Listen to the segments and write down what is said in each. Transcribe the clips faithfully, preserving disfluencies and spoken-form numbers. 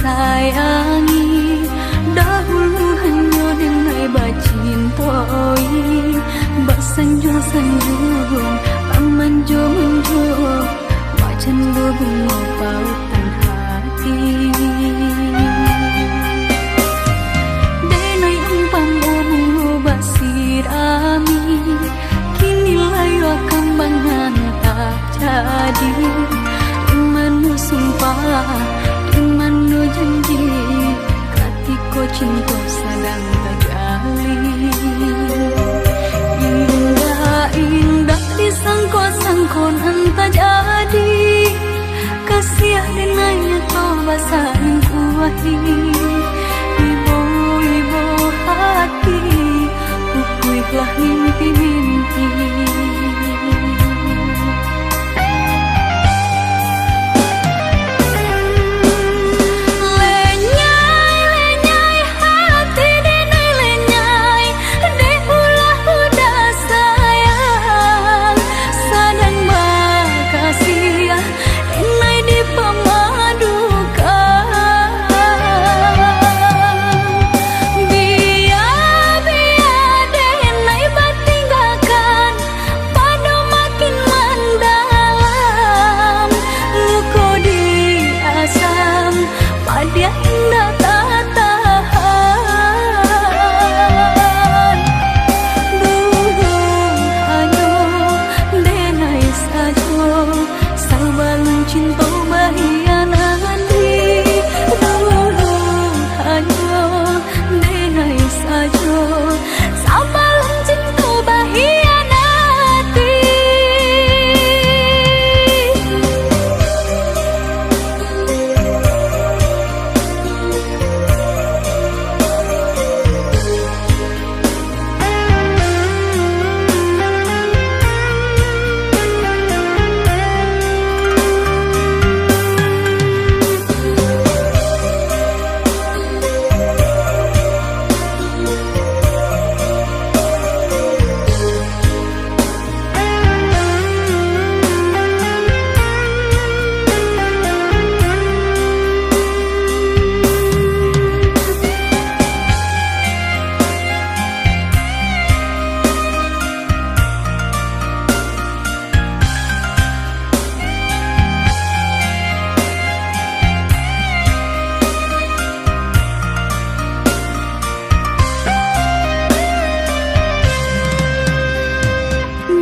Sayangi, dahulu hanyo denai bacintoi, basanjuang-sanjuang, bamanjo-manjo, bacando bungo pautan hati. Denai umpamo bungo basirami, kini layua kambangan tak jadi. Di mano sumpah, di mano janji, katiko cinto sadang tajali. Indak-indak disangko-sangko nan tajadi, kasiah denai nyato basalingkuahi. Ibo-ibo hati, pupuihlah mimpi-mimpi. Lenyai, lenyai hati denai lenyai, dek ulah udah sayang, sadang bakasiah, denai dipamadukan. Bia-bia denai batinggakan, pado makin mandalam, luko di asam, padiah indak tatahan. Dulu hanyo denai sajo, sabalun cinto bahianati. Dulu hanyo denai sajo, sabalun cinto bahianati.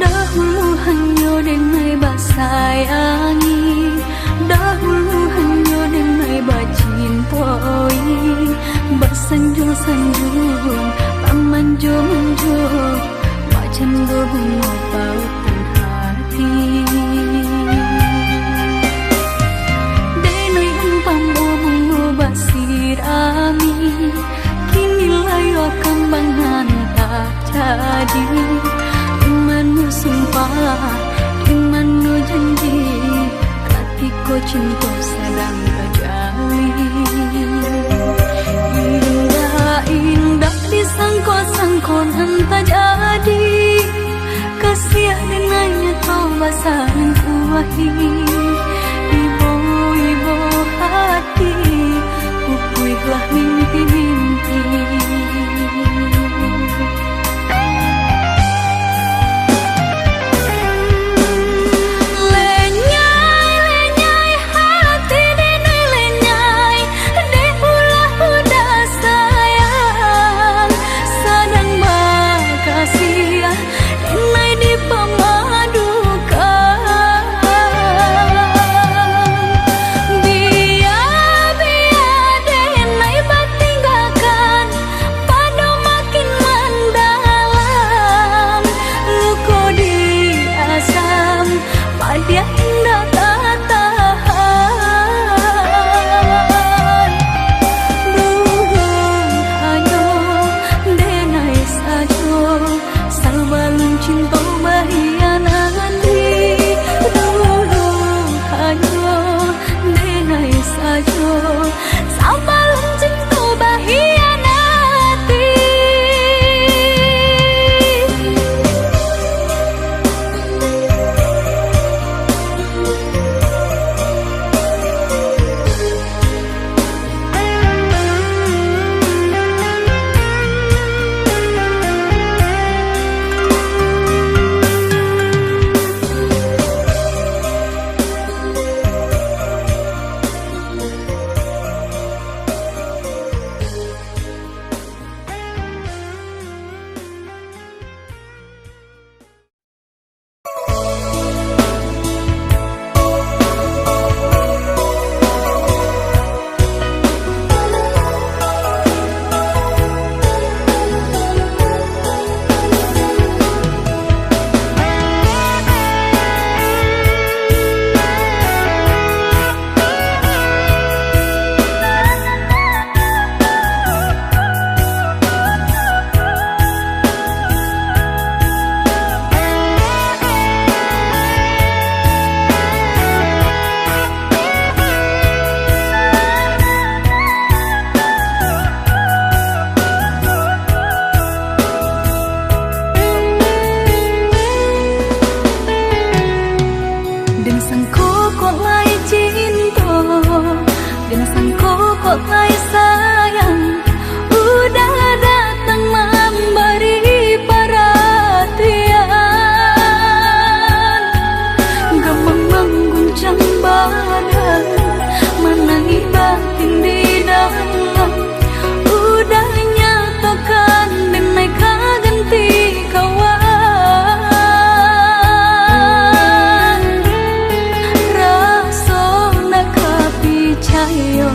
Dahulu hanyo denai basayangi, dahulu hanyo denai bacintoi, basanjuang-sanjuang, bamanjo-manjo, bacando bungo pautan hati. Denai umpamo bungo basirami, kini layua kambangan tak jadi. Di mano sumpah, di mano janji, katiko cinto sadang tajali. Indak-indak disangko-sangko nan tajadi, kasiah denai nyato basalingkuahi. Ibo-ibo hati, pupuihlah mimpi-mimpi. Lenyai, lenyai hati denai lenyai, dek ulah udah sayang, sadang bakasiah, denai dipamadukan. Bia-bia denai bat- Den sangko kok lai cinto, den sangko kok lai sayang, udah datang mambari paratian. Gamang mangguncang badan, manangih batin di dalam. Udah nyatokan, den lai ka ganti kawan. Raso ndak ka picayo,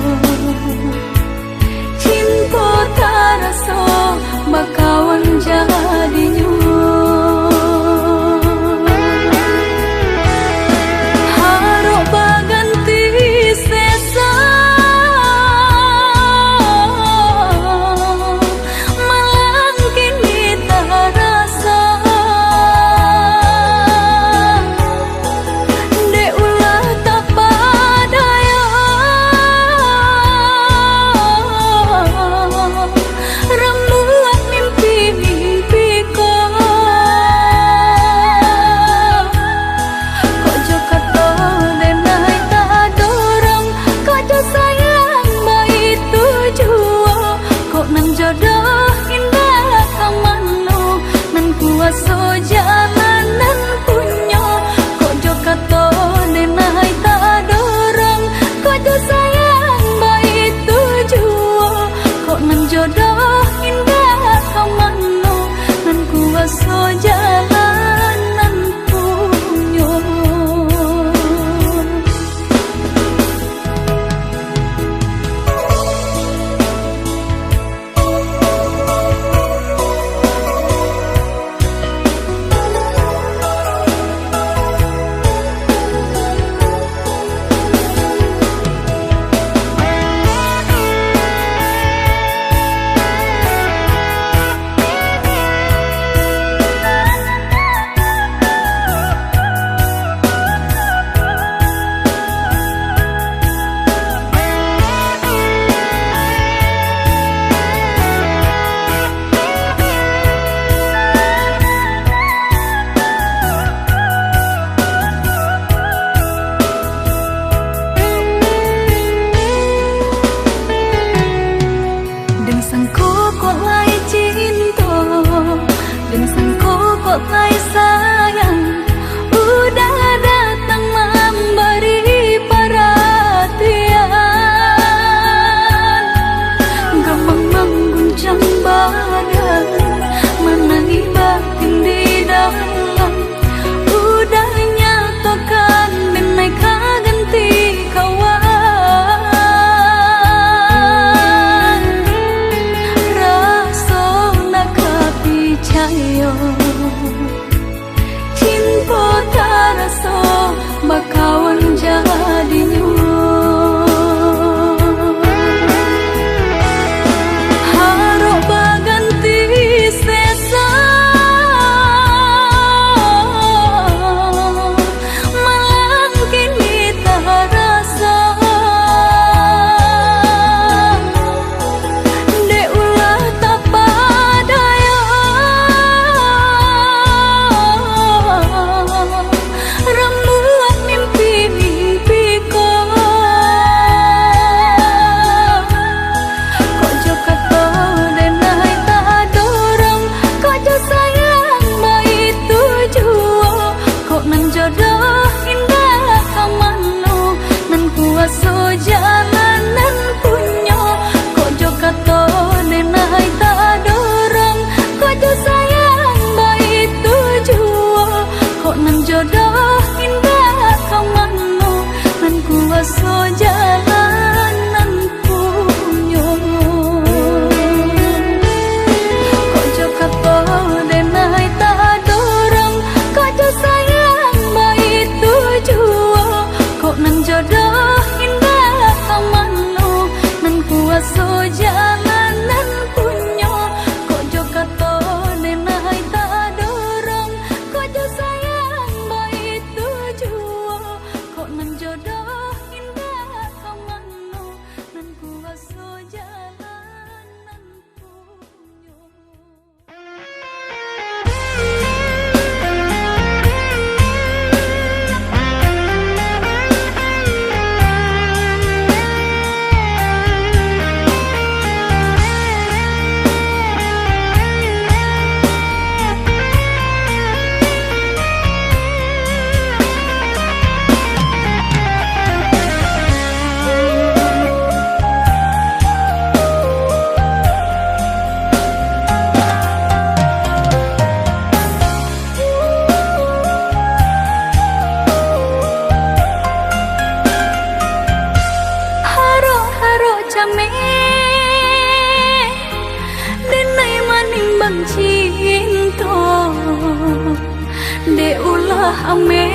Ameh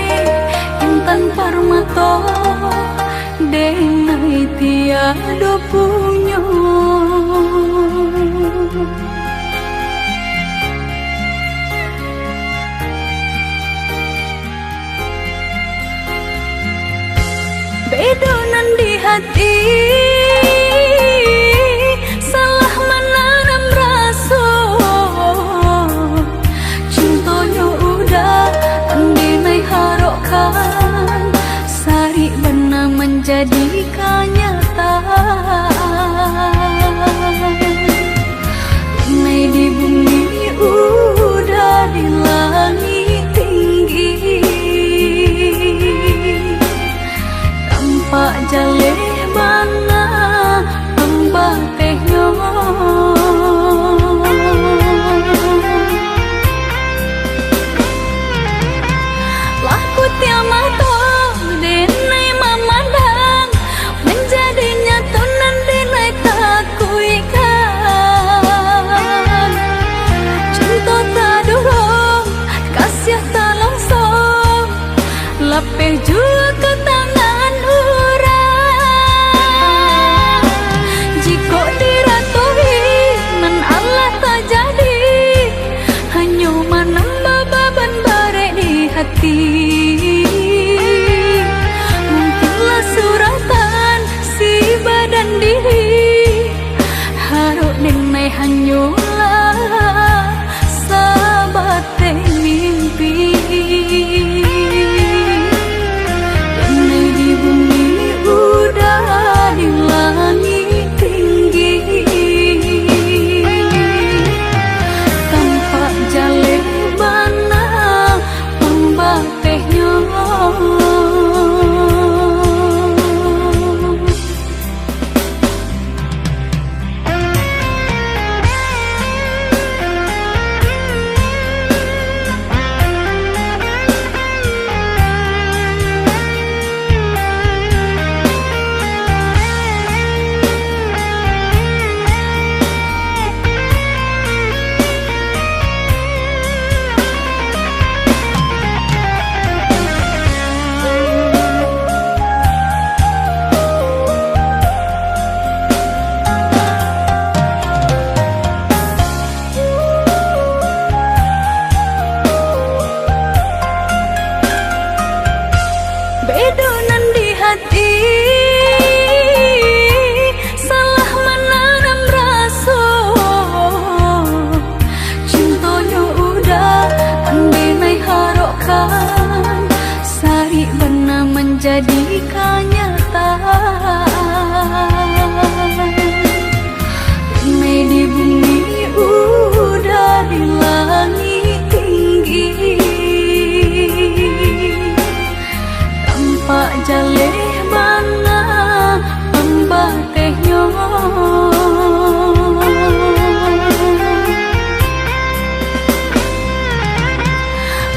intan parmato, denai tiado punyo. Bedo nan di hati, salah mananam raso. Cintonyo udah andenai harokkan, sarik bana manjadi kanyataan. Nai di bumi, udah di langik tinggi, tampak jaleh bana pambatehnyo. Lah putiah mato denai mamandang, manjadi nyato nan denai takuikkan. Cinto tadurung, kasiah talongsong, lapeh juo ka tangan urang. Jikok diratoi, nan alah tajadi, hanyo manambah baban barek di hati. Mungkinlah suratan si badan diri, harok denai hanyolah sabateh mimpi. Denai di bumi, udah di langik tinggi, tampak jaleh bana pambatehnyo. Bedo nan di hati, salah mananam raso. Cintonyo udah andenai harokkan, sarik bana manjadi kanyataan. Nai di bumi, udah di langik tinggi, tampak jaleh bana pambatehnyo.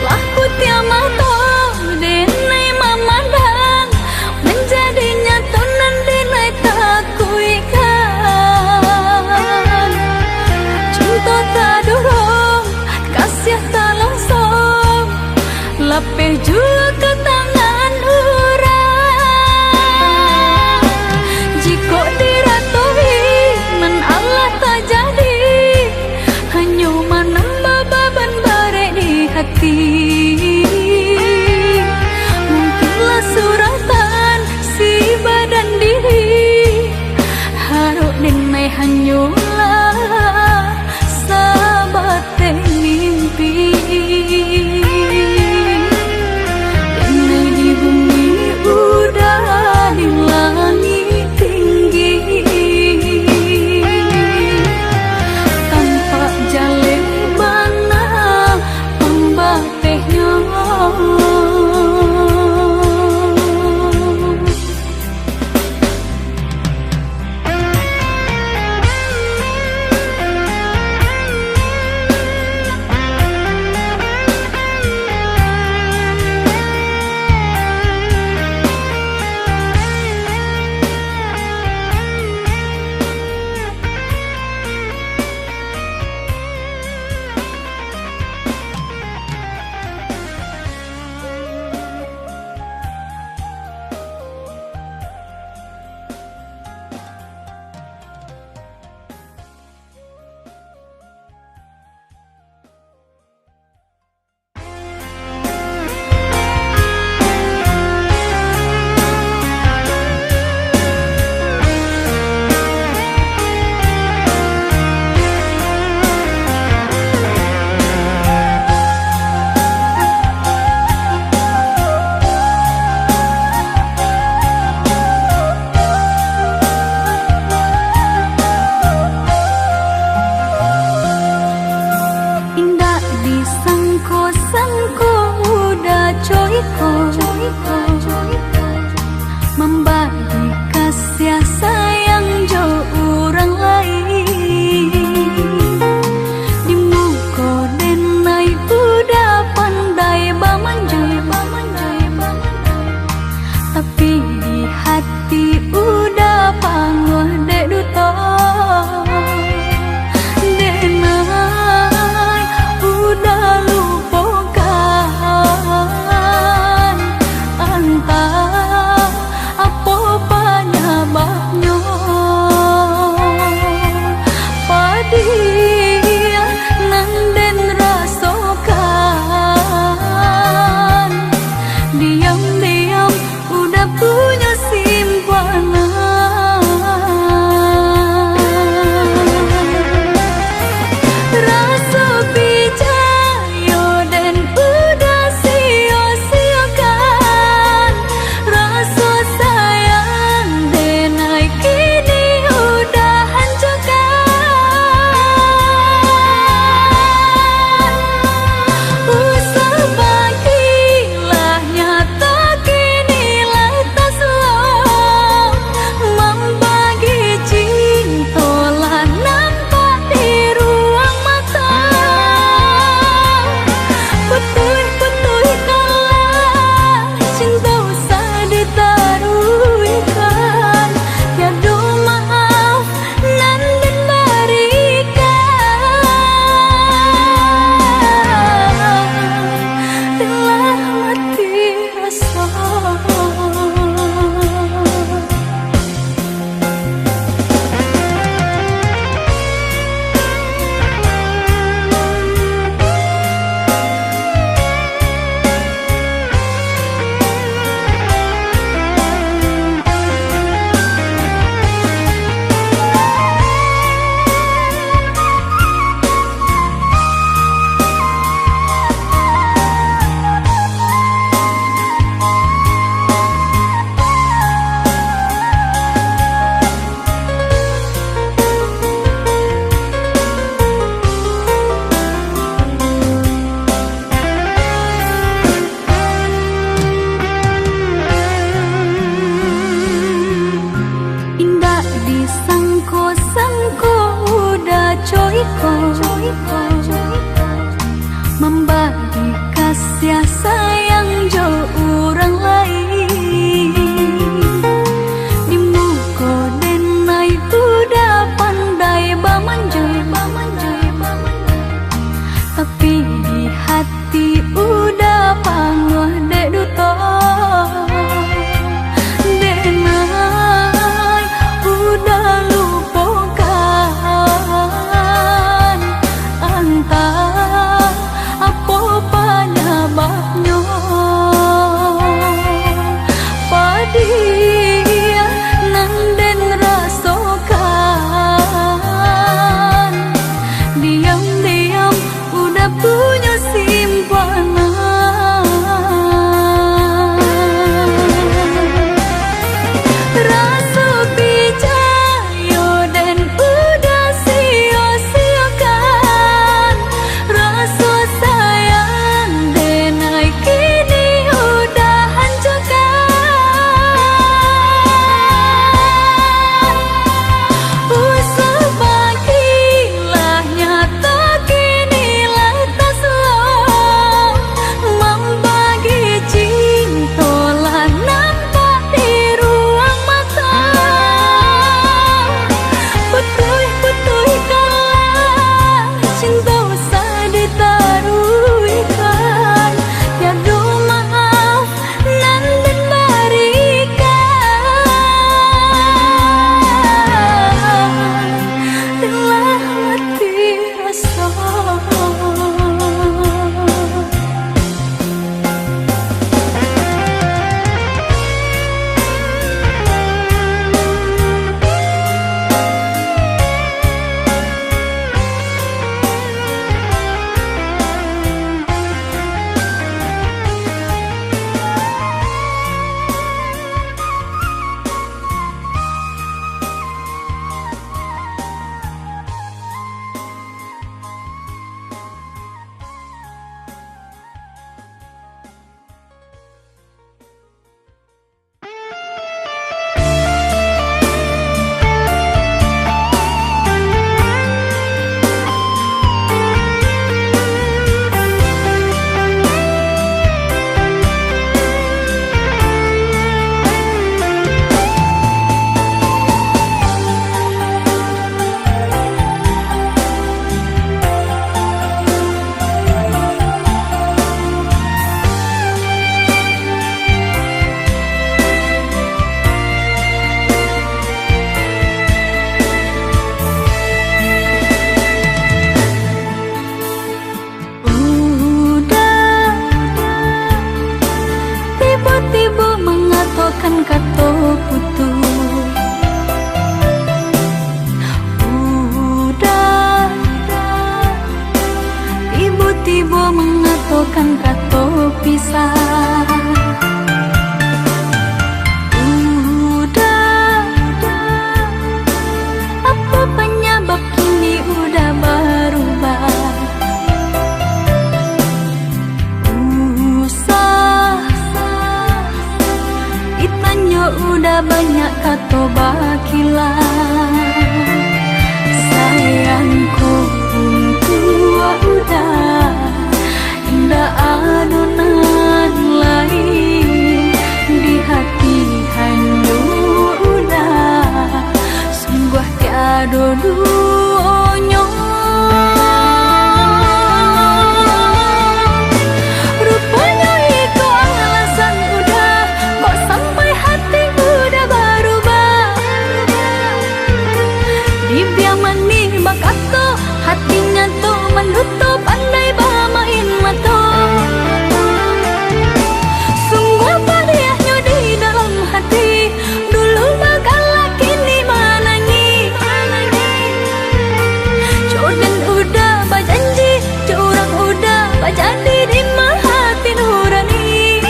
Lah putiah mato denai mamandang, manjadi nyato nan denai takuikkan. Cinto tadurung, kasiah talongsong, lapeh juo ka tangan urang. Jikok diratoi, Mambagi kasiah sayang jo urang lain. Di muko denai udah pandai bamanjoi, bamanjoi, bamanjoi. Tapi di hati udah panuah dek duto. Denai udah lupokan, antah apo panyababnyo. Padiah nan den rasokan, diam-diam udah punyo simpanan. Raso picayo den udah sio-siokan, raso sayang denai kini udah hancukan. Usah bagilah nyato kini lah taslo, mambagi cinto lah nampak di ruang mato. Putuih-putuihkanlah cinto usah ditaruihkan, tiado maaf nan den barikan. Denlah mati raso. Udah tibo-tibo mangatokan kato putuih. Udah tibo-tibo mangatokan kato pisah. Udah, apo panyabab kini udah barubah? Usah ditanyo, udah banyak kato bakilah. Sayang ko untuak udah, indak ado nan lain di hati hanyo udah. Sungguah tiado duonyo. Ruponyo iko alasan udah, kok sampai hati udah barubah. Bibia manih bakato, hati nyato manduto, pandai bamain mato. Sungguah padiahnyo di dalam hati, dulu bagalak kini manangih. Jo den udah bajanji, jo urang udah bajadi, di ma hati nurani.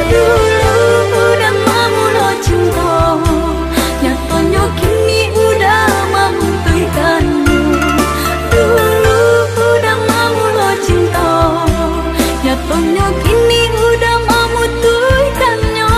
Dulu udah mamulo cinto, nyatonyo kini udah mamutuihkan. Dulu udah mamulo cinto, nyatonyo kini udah mamutuihkannyo.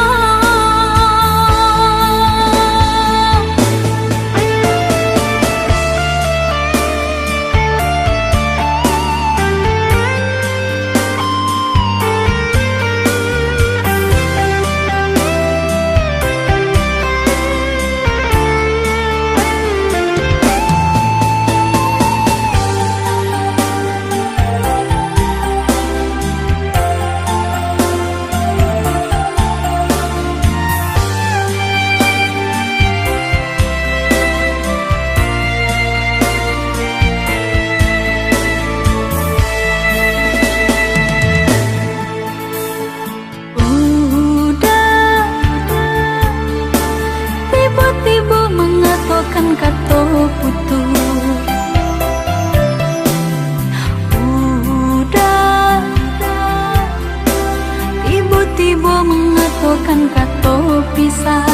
Tibo mangatokan kato pisah.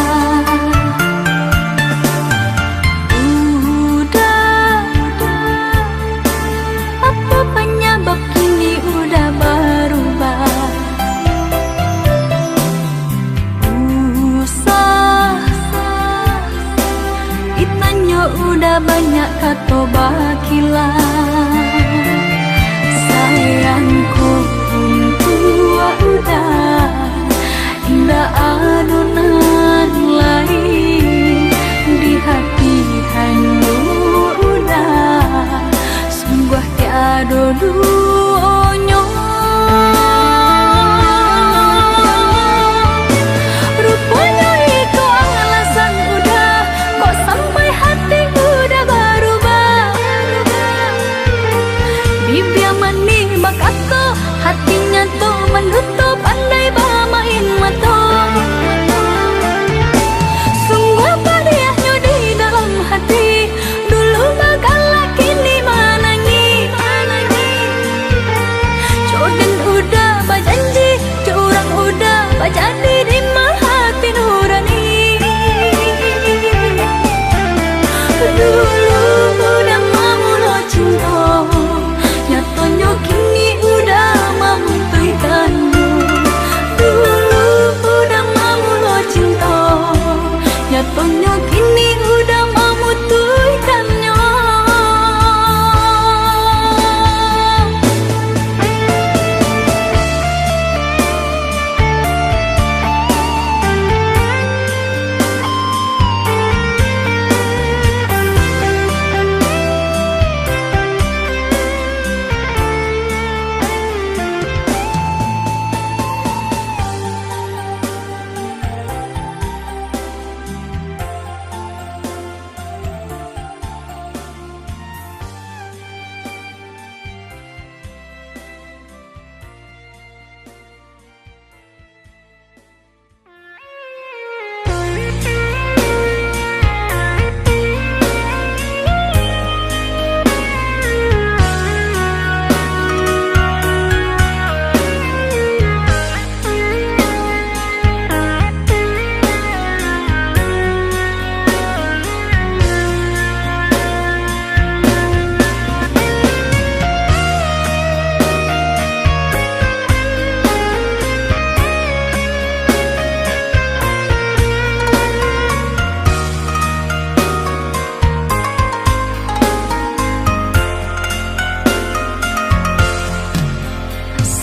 Uda, apo panyabab kini Uda barubah? Usah ditanyo Uda, banyak kato bakilah. Sayangku untuak Uda, indak ado nan lain di hati hanyo Uda. Sungguah tiado duonyo. Ruponyo iko alasan Uda, kok sampai hati Uda barubah. Bibia manih bakato, hati nyato manutup, pandai bamain mato. Sungguah padiahnyo di dalam hati, dulu bagalak, kini manangih. Jo den Uda bajanji, jo urang Uda bajadi, di ma hati nurani. Dulu Uda mamulo cinto, nyatonyo kini Uda mamutuihkannyo. Dulu Uda mamulo cinto, nyatonyo kini Uda mamutuihkannyo.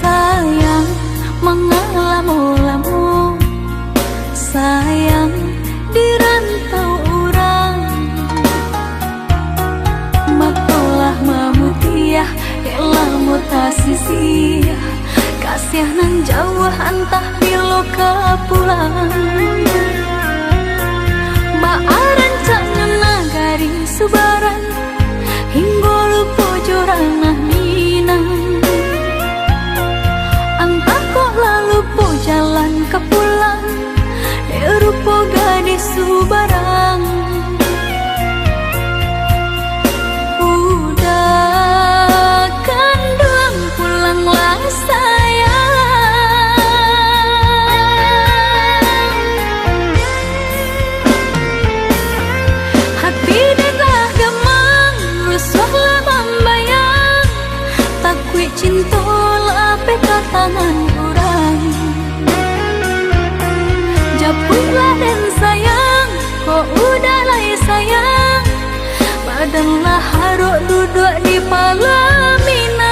Sayang, manga lamo-lamo, sayang, di rantau urang. Mato lah mamutiah, dek lamo tasisiah, kasiah nan jauah antah bilo ka pulang. Baa rancaknyo nagari subarang, hinggo lupo jo ranah Minang. Antah kok lah lupo jalan ka pulang, dek rupo gadih subarang. Uda kanduang, pulanglah sayang. Hati den lah gamang, rusuah lah mambayang, takuik cinto lapeh ka tangan urang. Japuiklah den sayang, kok Uda lai sayang, badan lah harok duduak di palaminan.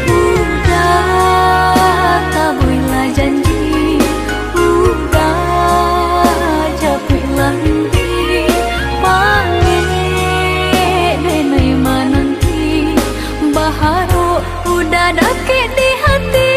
Uda tabuihlah janji, Uda japuiklah nanti, pangek den ai mananti, baharok Uda dakek di hati.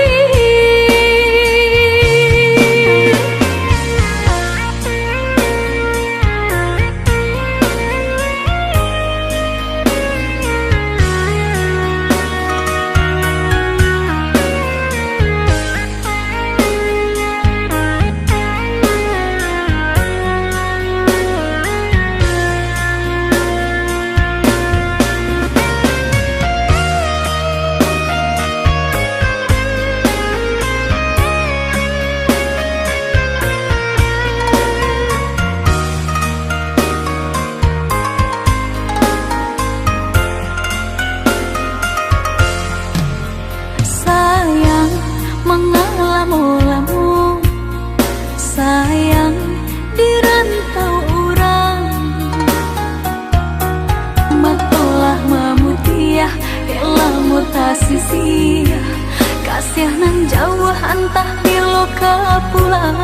Siah nan jauah antah bilo ka pulang.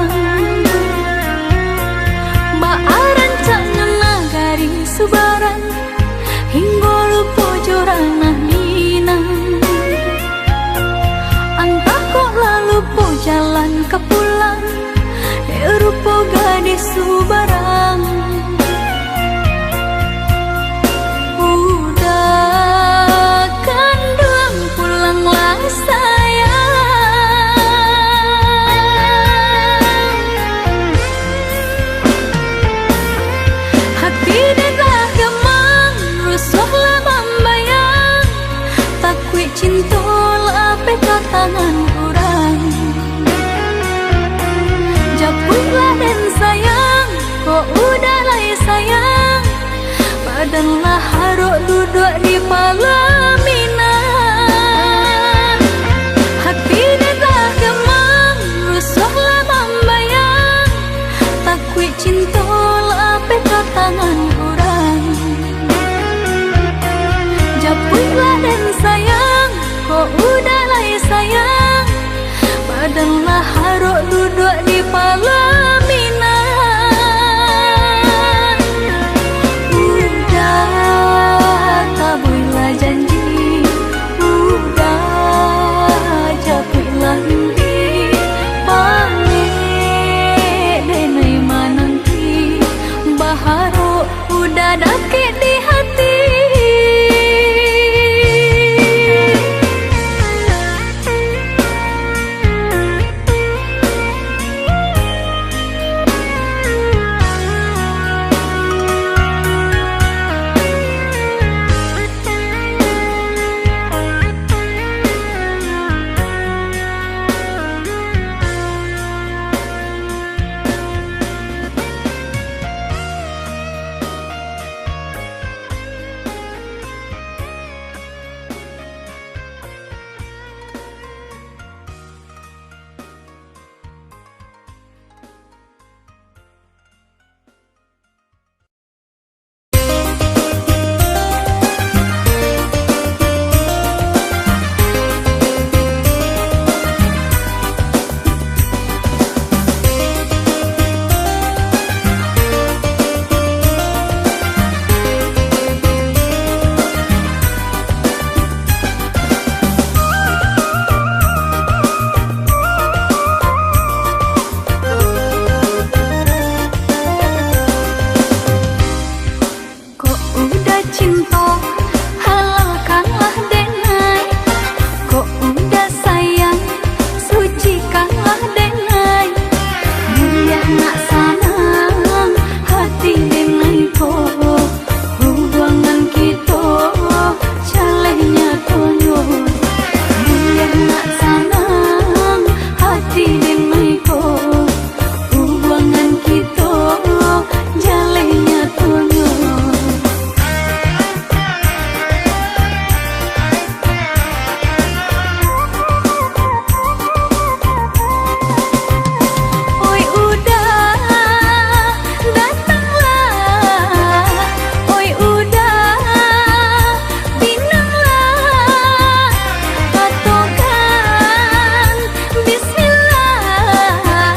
Baa rancaknyo nagari Subarang, hinggo lupo jo ranah Minang. Antah kok lah lupo jalan ka pulang, dek rupo gadih Subarang. Uda kanduang, pulanglah sayang. Hati den lah gamang, rusuah lah mambayang, takuik cinto lapeh ka tangan urang. Japuiklah den sayang, kok Uda lai sayang, badan lah harok duduak di palaminan. Hati den lah gamang, rusuah lah mambayang, takuik cinto lapeh ka tangan urang. Japuiklah den sayang, kok Uda lai sayang, badan lah harok duduak di palaminan. Uda, tabuihlah janji, Uda, japuiklah mimpi, pamik den ai mananti, baharok Uda dakek di hati. Kok Uda cinto, halalkanlah den ai. Kok Uda sayang, sucikanlah den ai. Buliah nak sanang hati den ai ko, hubuangan kito jaleh nyatonyo. Buliah nak sanang hati den ai ko, hubuangan kito jaleh nyatonyo. Oi Uda, datanglah, oi Uda, pinanglah, patokan, bismillah,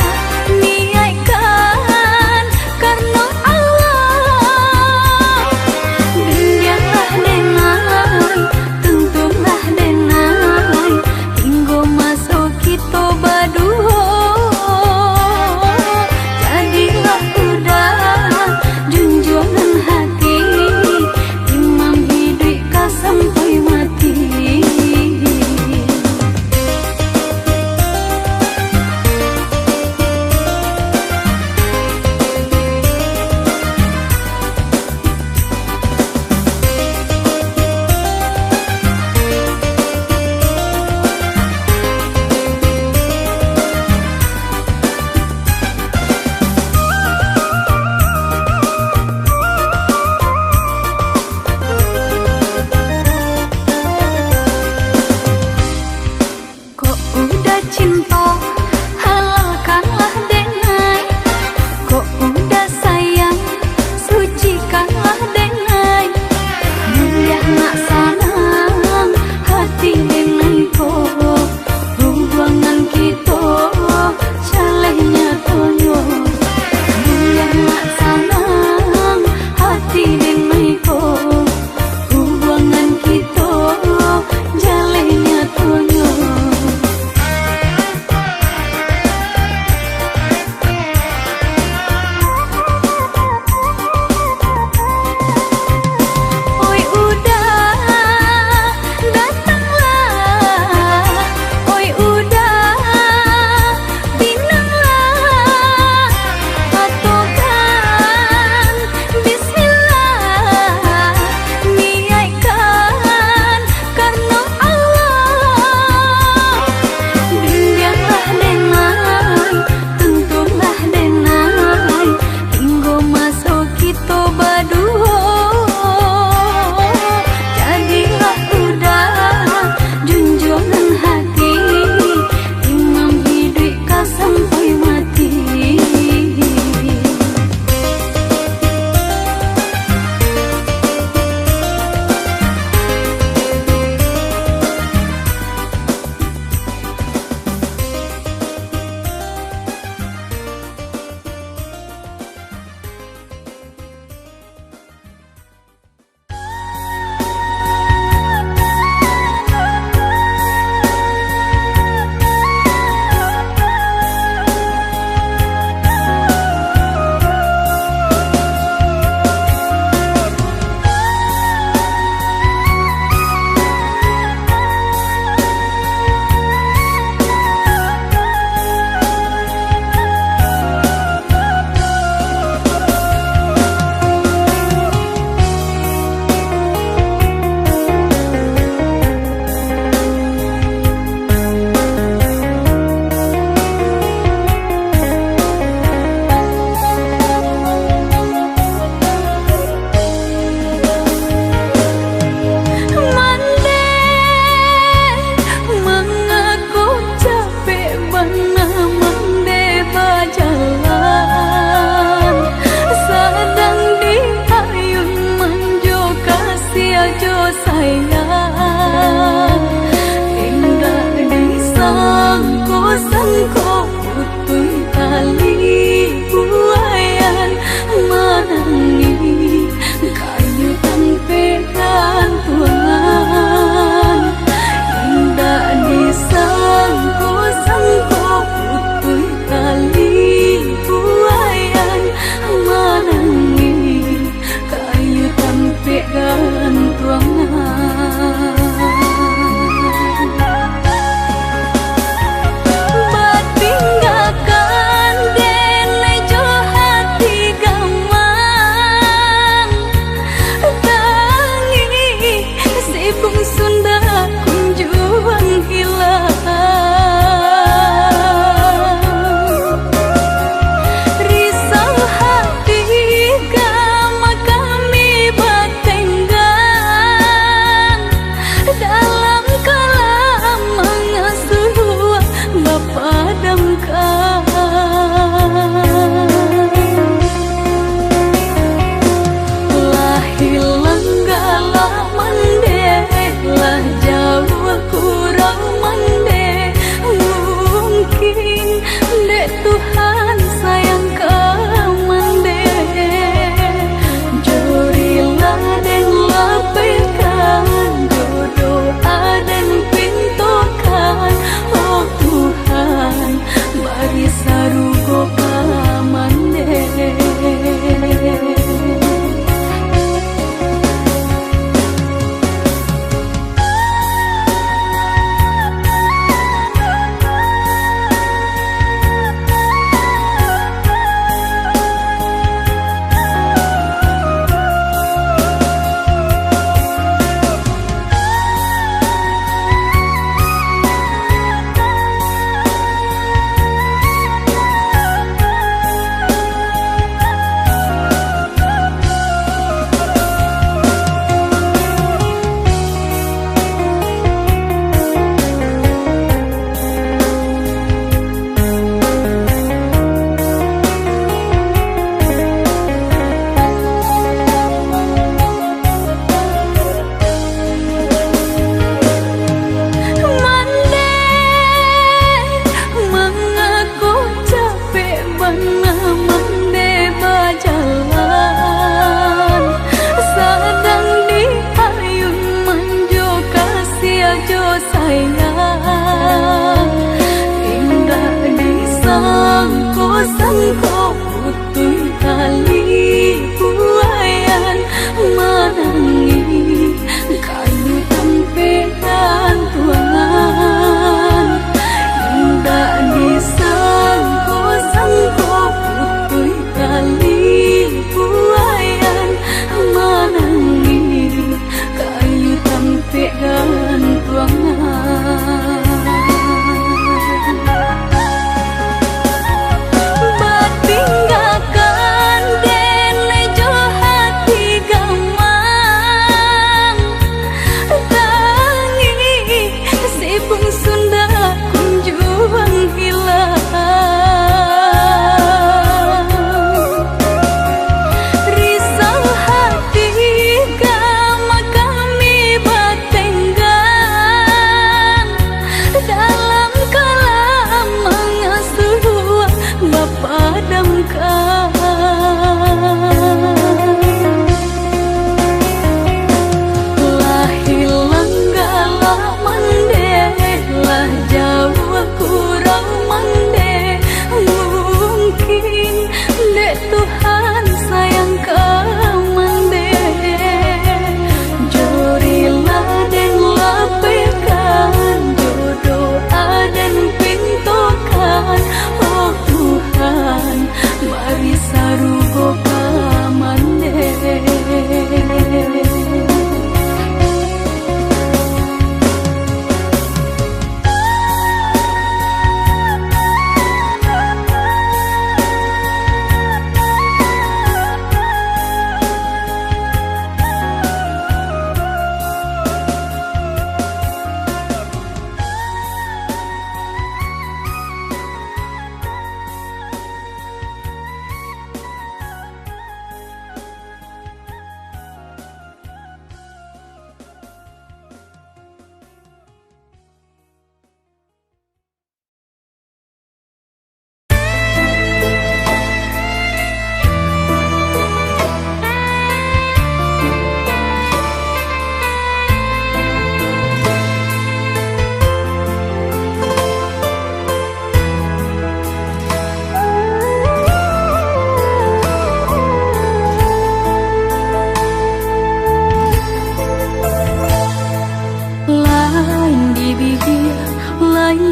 niaikkan karano Allah. Rindianglah den ai, tuntunlah den ai, hinggo maso kito baduo. Jadilah Uda junjuangan hati, imam hiduik ka sampai mati. Kok Uda cinto, halalkanlah den ai. Kok Uda sayang, sucikanlah den ai. Buliah nak sanang hati den ai ko, Sangko-sangko putuih tali buayan, manangih kayu tampek gantuangan. Indak disangko-sangko putuih tali buayan, manangih kayu tampek gantuangan. Bati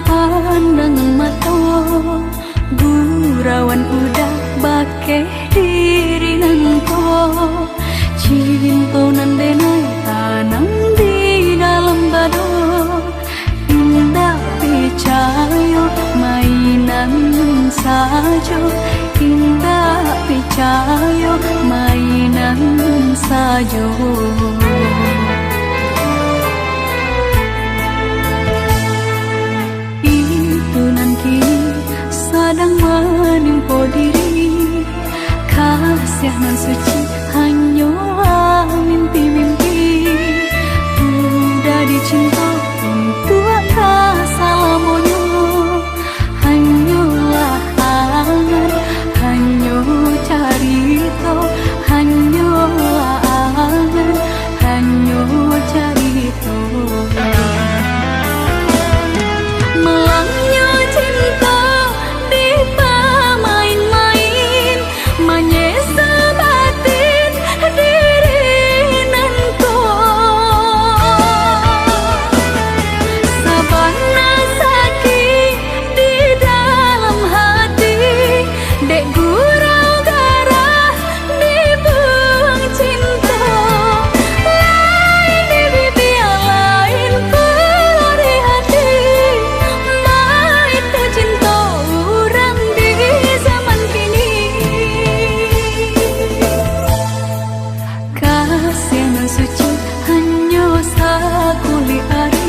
Pandangan mato, gurauan udah bakeh diri nan ko. Cinto nan denai tanang di dalam dado. Indak picayo, mainan sajo. Indak picayo, mainan sajo. Itu nan kini sadang manimpo diri. Kasiah nan suci hanyolah mimpi-mimpi. Udah dicinto untuak ka salamonyo. Hanyolah angan, hanyo carito. Hanyolah angan, hanyo carito. Malangnyo cinto dipamain-main, manyesa batin diri nan ko. Sabana sakik di dalam hati, dek gurau garah dibuang cinto. Lain di bibia, lain pulo di hati, baitu cinto urang di zaman kini. Kasiah nan suci hanyo sakulik ari.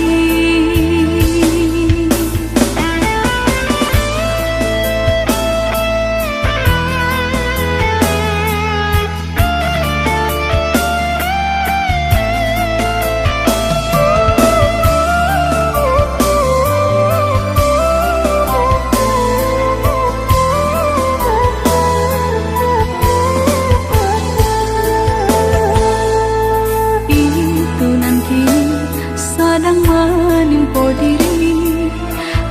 Itu nan kini sadang manimpo diri.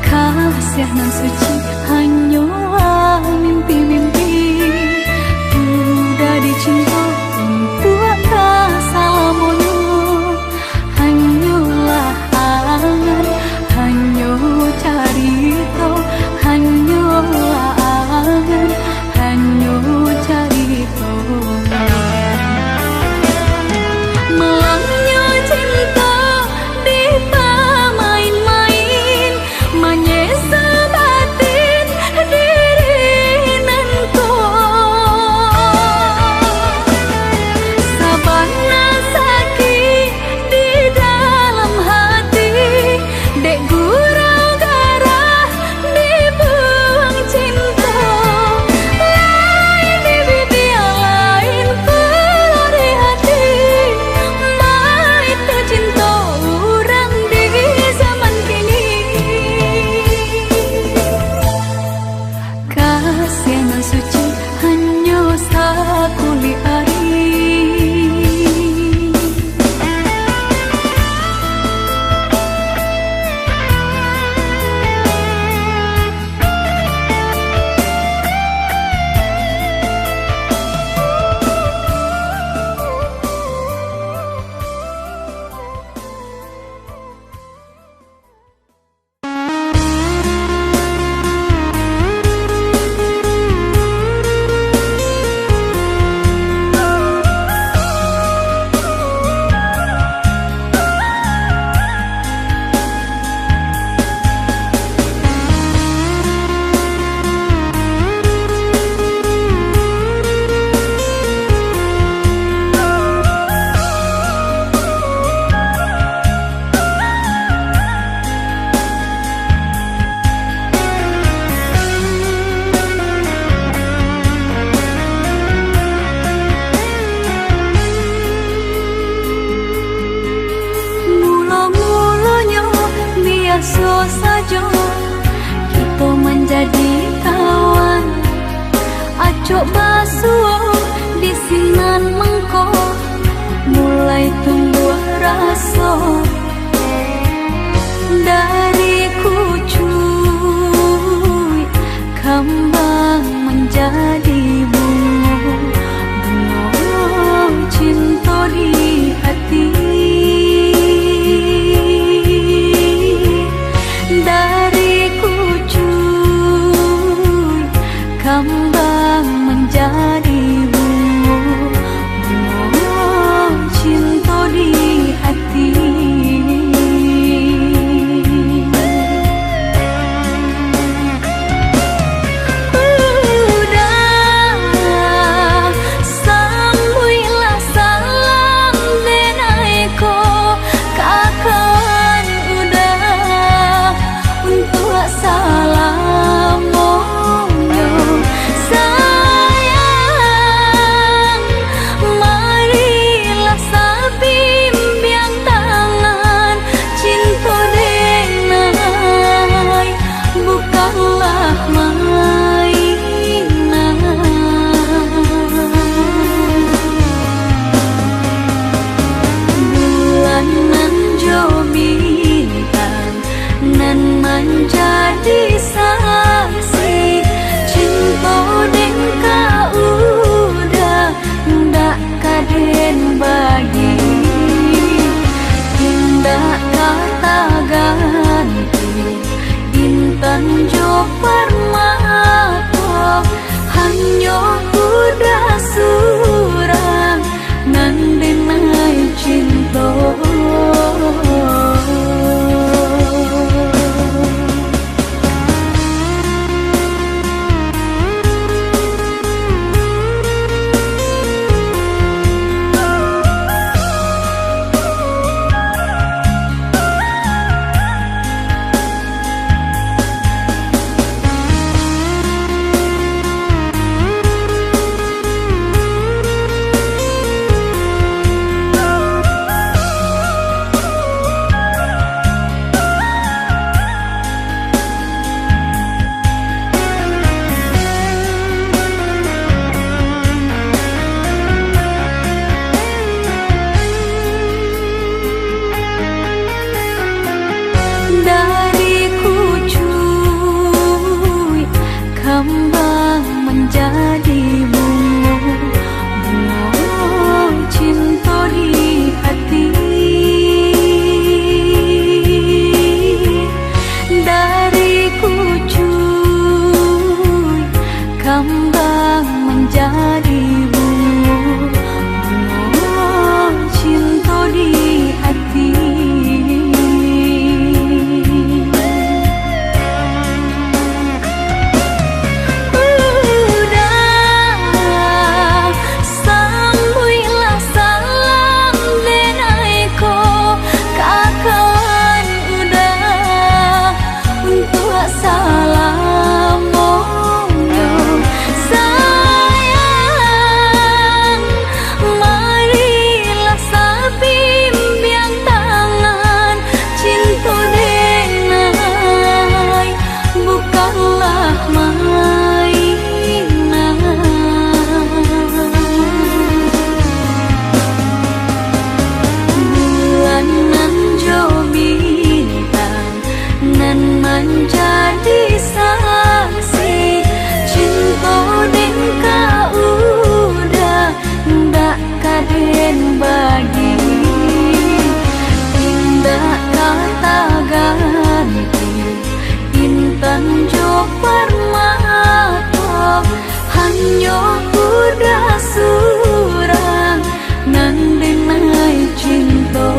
Kasiah nan suci hanyolah mimpi-mimpi. Udah dicinto untuak ka salamonyo. Hanyolah angan, hanyo carito. Hanyolah angan, hanyo carito. Malangnyo cinto dipamain-main, manyesa batin Anjo parmato, hanyo kuda surang nan denai cinto. Dari kucuik kambang manjadi bungo, bungo cinto di ati. Dari kucuik kambang manjadi bungo, bungo cinto di ati. Uda, sambuiklah salam denai ko, ka kawan Uda untuak salamonyo. Sayang, marilah sabimbiang tangan, cinto denai bukanlah mainan. Bulan nan jo bintang nan manjadi saksi, cinto den ka Uda, indak ka den bagi, indak ka taganti. Intan jo parmato, hanyo Uda surang nan denai cinto.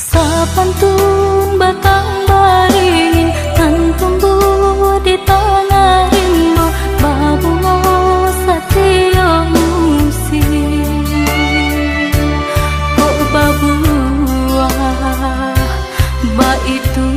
Sapantun batang baringin, nan tumbuah di tangah rimbo, babungo satiok musim. Kok babuah, baitu